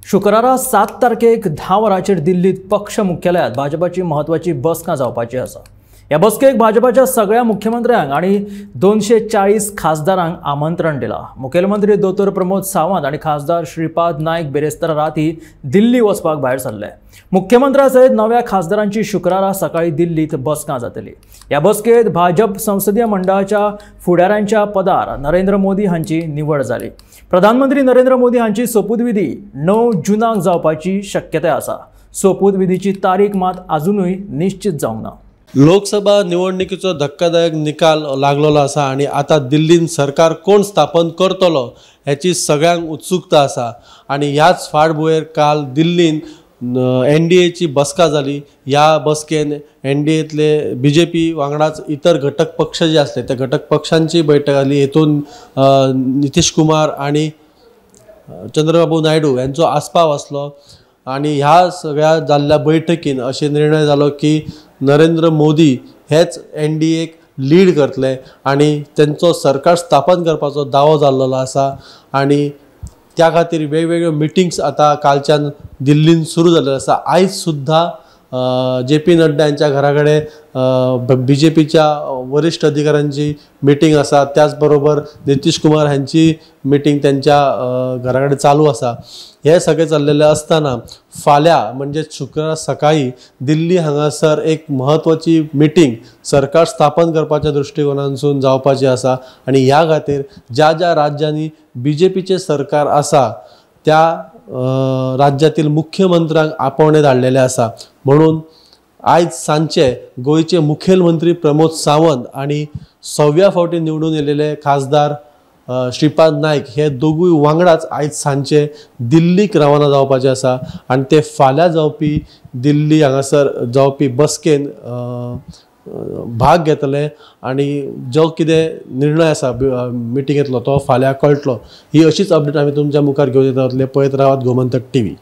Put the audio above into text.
शुक्रारा 7 तारखेक 10 वरांचेर दिल्लीत पक्ष मुख्यालयात भाजपाची म्हत्वाची बसका जावपाची आसा। ह्या बसकेक भाजपाच्या सगळ्या मुख्यमंत्र्यांक आनी 240 खासदारांक आमंत्रण दिलां। मुखेलमंत्री दोतोर प्रमोद सावंत आनी खासदार श्रीपाद नायक बेरेस्तारा राती दिल्ली वचपाक भायर सरले। मुख्यमंत्र्या सयत नव्या खासदारांची शुक्रारा सकाळी दिल्लीत बसका जातली। ह्या बसकेत भाजप संसदीय मंडळाच्या फुडाऱ्यांच्या पदार नरेंद्र मोदी हांची निवड जाली। प्रधानमंत्री नरेंद्र मोदी हांची सोपूतविधी 9 जूनाक जावपाची शक्यताय आसा। सोपूतविधीची तारीख मात अजुनूय निश्चित जावंक ना। लोकसभा निवडणुकीचो धक्कादायक निकाल लागलेलो आसा आनी आतां दिल्लीन सरकार कोण स्थापन करतलो हेची सगळ्यांक उत्सुकता आसा। आनी ह्याच फाटभुंयेर काल दिल्लीन एनडीएची बसका जाली। ह्या बसकेन एनडीएतले बीजेपी वांगडाच इतर घटक पक्ष जे आसले त्या घटक पक्षांची बैठक जाली। हेतून नितीश कुमार आनी चंद्रबाबू नायडू यांचो आस्पाव आसलो। आनी ह्या सगळ्या जाल्ल्या बैठकीन अशें निर्णय जालो की नरेंद्र मोदी हेच एनडीएक लीड करतले आनी तेंचो सरकार स्थापन करपाचो दावो जाल्लो आसा। आनी त्या खातीर वेगवेगळ्यो मिटिंग्स आतां कालच्यान दिल्लीन सुरू जाल्ल्यो आसा। आयज सुद्दां जे पी नड्डा यांच्या घरा कडेन बी जे पीच्या वरिश्ठ अधिकाऱ्यांची मिटींग आसा। त्याच बरोबर नितीश कुमार हांची मिटींग त्यांच्या घरा कडेन चालू आसा। हे सगळें चल्लेलें आसतना फाल्यां म्हणजे शुक्रारा सकाळी दिल्ली हांगासर एक म्हत्वाची मिटींग सरकार स्थापन करपाच्या दृश्टिकोनांतसून जावपाची आसा। आनी ह्या खातीर ज्या ज्या राज्यांनी बी जे पीचें सरकार आसा त्या राज्यातील मुख्यमंत्र्यांक आपोवणें धाडलेलें आसा। म्हणून आयज सांजचे गोंयचे मुखेलमंत्री प्रमोद सावंत आनी 6व्या फावटी निवडून येयलेले खासदार श्रीपाद नायक हे दोगूय वांगडाच आयज सांजचे दिल्लीक रवाना जावपाचे आसा। आनी ते फाल्यां जावपी दिल्ली हांगासर जावपी बसकेन भाग घेतले आनी जो कितें निर्णय आसा मिटिंगेंतलो तो फाल्यां कळटलो। ही अशीच अपडेट आमी तुमच्या मुखार घेवन येता. पळयत रावात गोमंतक टीव्ही।